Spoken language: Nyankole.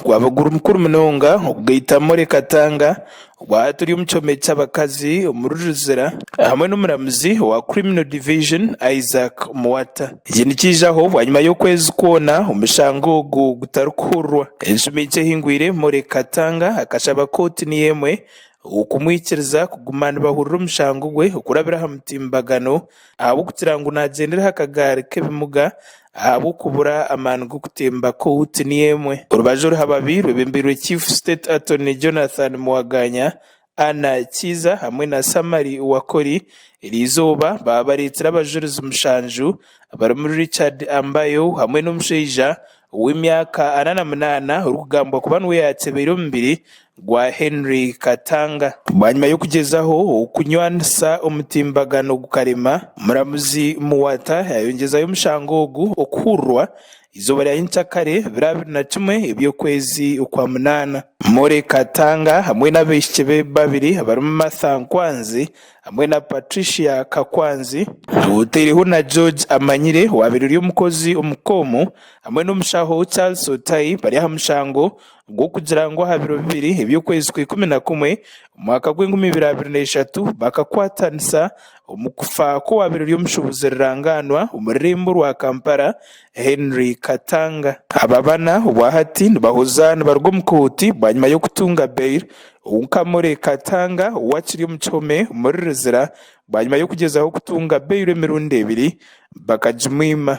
gwaba guri mukuru munonga okugaita Molly Katanga Obwahati ori omu kihome ky'abakazi omuri Luzira hamwe n'omuramuzi owa Criminal Division Isaac Muwata. Eki nikiijaho bwanyima y'okwezi kwona omushango ogu gutarikuhurirwa. Enshumi nkye ehingwire, Molly Katanga akashaba kooti niyo emwe okumwikiriza kuguma nibahurira omushango gwe okurabira aha mutimbagano ahabw'okugira ngu naagyendera aha kagaari k'ebimuga ahabw'okubura amaani g'okutemba kooti niyo emwe. Orubaju oruhababi rwebembeirwe Chief State Attorney Jonathan Muwaganya, Anna Kiiza hamwe na Samali Wakoli eriizooba baaba bareetsire abajurizi mushanju abarimu Richard Ambayo hamwe n'omushaija ow'emyaka 48 orikugambwa kuba niwe yaakyebeire omubiri gwa Henry Katanga. Bwanyima y'okugyezaho okunywanisa omutimbagano gukarema, Omuramuzi Muwata yayongyezayo omushango ogu okuhurirwa eizooba rya nyenkyakare biro 21 eby'okwezi kwa munaana. Molly Katanga hamwe n'abaishiki be babiri abarimu Martha Nkwanzi hamwe na Patricia Kakwanzi, oteireho na George Amanyire owabaire ori omukozi omu koomu hamwe n'omushaho Charles Otai bari aha mushango gw'okugira ngu aha biro bibiri eby'okwezi kwa 11 omwaka gw'enkumi ibiri abiri n'eshatu bakakwatanisa omu kufa kw'owaabaire ori omushuubuzi rurangaanwa omu rurembo rwa Kampala, Henry Katanga. Aba bana obwahati nibahoza nibaruga omu kooti bwanyima y'okutunga bail Nkamore Katanga ou akiri omu kihome omuri Luzira bwanyima y'okugyezaho kutunga bail emirundi ebiri bakagimwima.